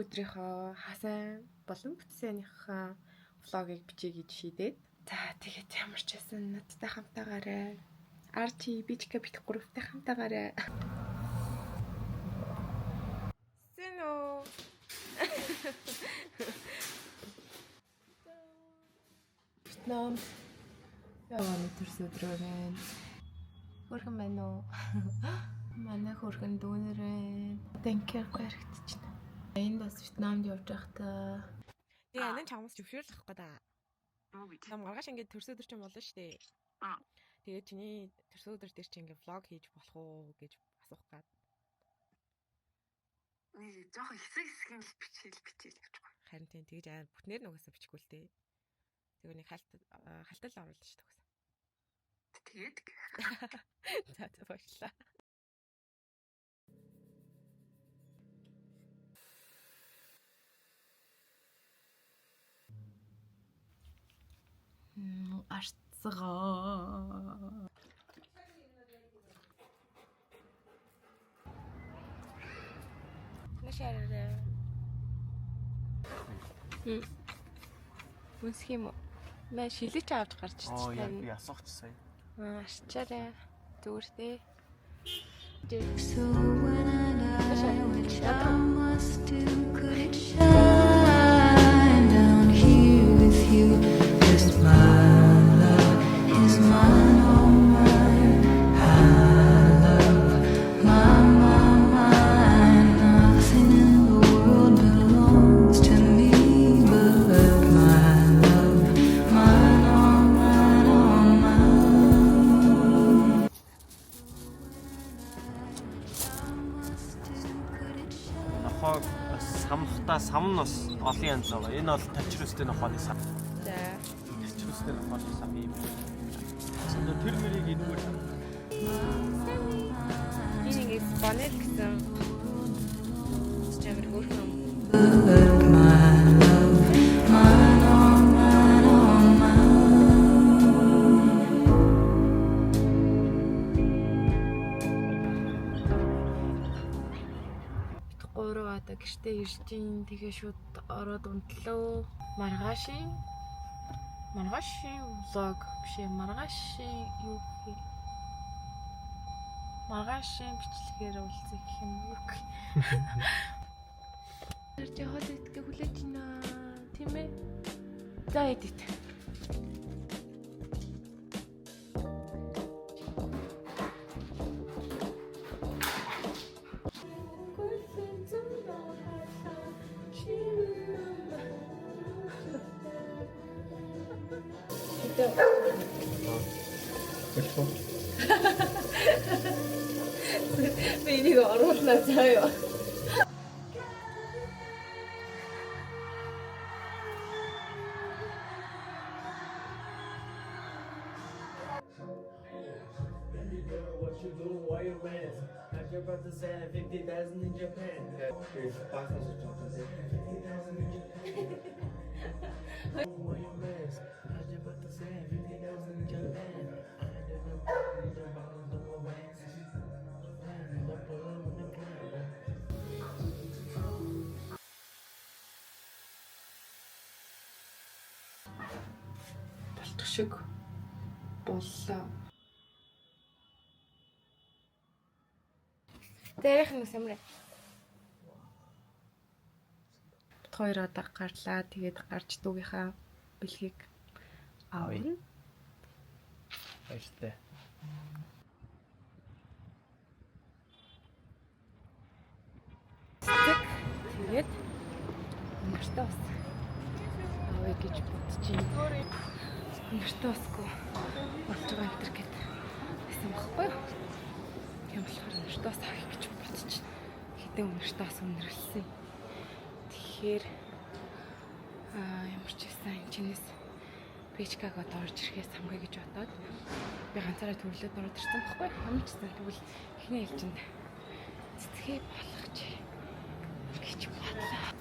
өдрийнхөө хасан болон бүтсэнийхээ vlog ыг бичье гэж шийдээд. За, тэгээд ямар ч байсан надтай хамтаагаарай. Арчи, Бичка бит гуравтай хамтаагаарай. Сэнөө. Вьетнам. Яа, төрс өдрөө байна. Хөөрхөн байна уу? Манай хөөрхөн дүүнер байна. Одоо ингээр яригдчихна. Энд бас Вьетнамд явж байхдаа Тэгээ анан чамаас зөвшөөрлөх гээд аа. Юу гэж? Нам маргааш ингээд төрс өдөр чинь болно шүү дээ. Аа. Тэгээд чиний төрс өдөр дээр чи ингээд vlog хийж болох уу гэж асуух гээд. Нэг жоохон хэсэг хэсгийн л бичээл бичээл явчих. Харин тийм тэгж аа бүтнээр нугасаа бичихгүй л дээ. Тэгээ нэг халт халтал оруулна шүү дээ. Тэгээд За за, баярлалаа. Арцгаа. Нашаарай. Үнсэх юм уу? Мэ шилэж авч гарч Оо ирчих яа, тань. би асуух ч сая. Арчаарай. Зүгээр дээ. So when I die, which I must do, could it shine down here with you? 'Cause my love is mine, oh mine. I love my, my, mine. Nothing in the world belongs to me but my love, mine, oh mine, oh mine. Нохоо самхтаа сам нь бас олон янз байгаа. Энэ бол тавчрустэй нохооны сам. За. Тавчрустэй нохооны сам юм. Тэр мөрийг энэгээр сам. Энэ ингээд бонел гэсэн амар хөөрхөн. But my love, mine, oh mine, oh mine. Бит гурав одоо гэртээ ирж ин тэгээ шууд ороод унтлаа. Маргаашийн маргаашийн vlog биш ээ, маргаашийн юу гэх юм? Маргаашийн бичлэгээр уулзах гэх юм уу, юу гэх юм. Тэр чи хоол идэхгээ хүлээж байна. Тийм ээ. За, эдит. Болох. Би энийг оруулнаа заяа. Baby girl, what you doing? Why you mad? I just about to say 50,000 in Japan. 50,000 in Japan. Why you mad? I just about to say 50,000 in Japan. I just about to say Japan. Болтох шиг боллоо. Дээрх нь сэмрэ. Бит хоёр одоо гарлаа. Тэгээд гарч дүүгийнхаа бэлгийг авна. Баяртай. Цэцэг тэгээд өнөртөө ус авъя гэж бодож байна. Өнөртөө усгүй болж байгаа энэ төр гэд байсан байхгүй юу? Тийм болохоор өнөртөө ус авъя гэж бодож байна. Хэдэн өнөртөө ус өнөрлсөн. Тэгэхээр ямар ч байсан энэ чинээс Печкаг одоо орж ирэхээс самгая гэж бодоод би ганцаараа төрлөөд ороод ирсэн байхгүй юу? Ямар ч байсан тэгвэл эхний ээлжинд цэцгээ болгож гэж бодлоо.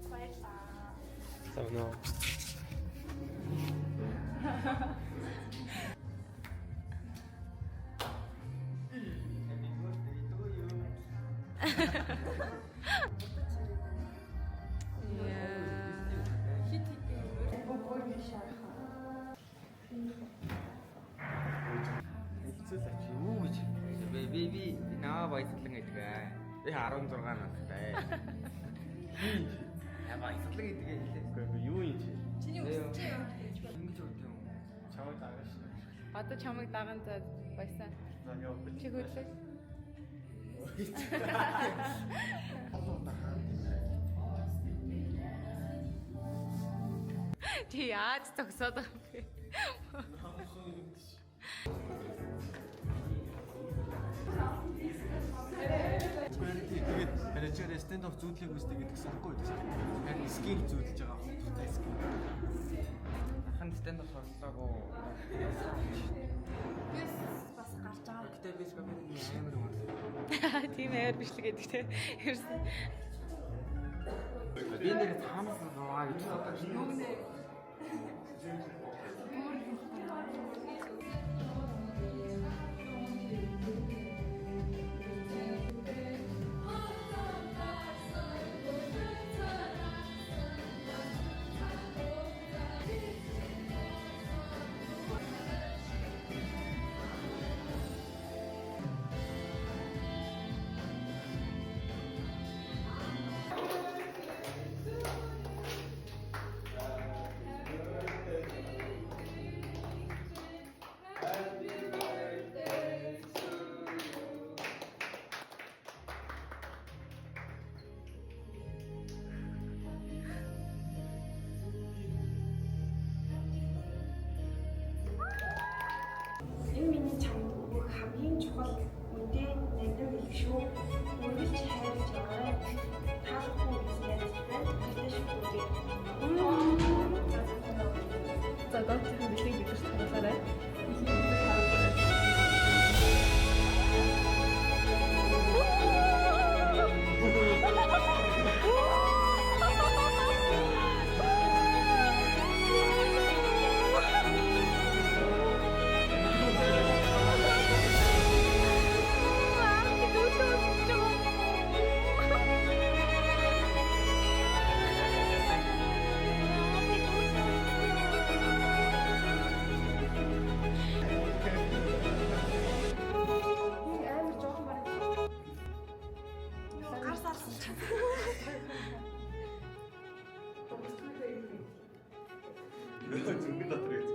Баярлалаа. Юу гэж би наа баясгалан гэдэг аа. Би 16 настай. Яа баясгалан гэдгээ хэлээ. Үгүй юу юм чи? Чиний үсч юм. Ингэж өгд юм. Чамайг дагна шүү. Одоо чамайг даган за баясаа. За яа. Чи хөдлөө. Чи яаж зогсоод байгаа юм бэ? Тэгээд менежер stand off зүүдлэх үстэй гэдгсэн аахгүй юу? Харин скин зүүдэлж байгаа хутгатай скин. Хан stand up тоглолоогүй. Бис бас гарч байгаа. Гэтэ би скопын амар юм. Тийм амар бичлэг гэдэг те. Ерөөсөн. Би нэр таамаас руугаа гэж бодож байна. Энэ миний чамд өгөх хамгийн чухал үнэтэй найдаг хэлэг шүү. Үргэлж хайрлаж яваарай. Таалахгүй гэж найдаж байна. Баярлалаа шүү дээ. За доотлох бичлэг бидэрт харуулаарай. Бичлэг бидэрт харуулаарай. Энэ амар жоохон бараг. Гар салсан ч. Зүнгэн дотор гэж.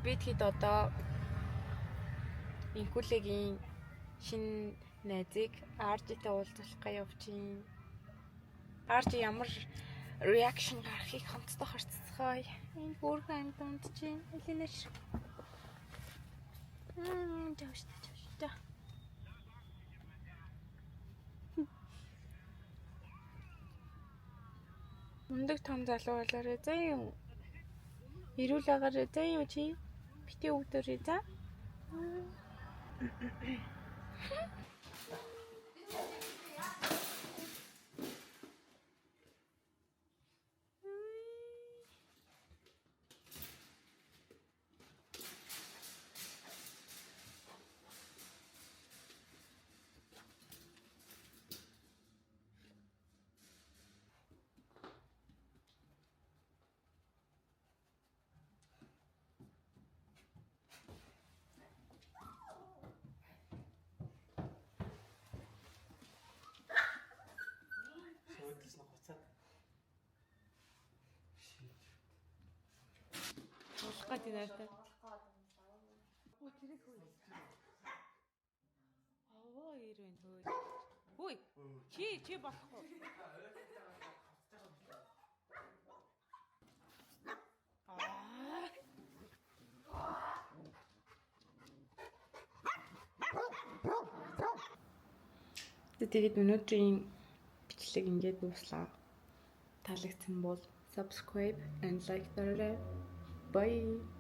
Бид хэд одоо Инкүлегийн шинэ найзыг RJ-тэй уулзуулах га явж байна. RJ ямар reaction гаргахыг хамтдаа харцгаая. Энэ хөөрхөн амьд унтж байна. Элинэ шир. Жавшта жавшта. Мундаг том залуу болоорой заа юм. Ирүүл агаарай заа юу чи? Бити өгдөөрэй за. Суудлаа гоцаад. Болох гээд байна нартай. Тэрийг хөөе. Овоо ир байна хөөе. Хөөе. Чи болохгүй. Аа. Тэгээд өнөөдрийн бичлэг ингээд дууслаа. Таалагдсан бол subscribe and like дараарай. Bye.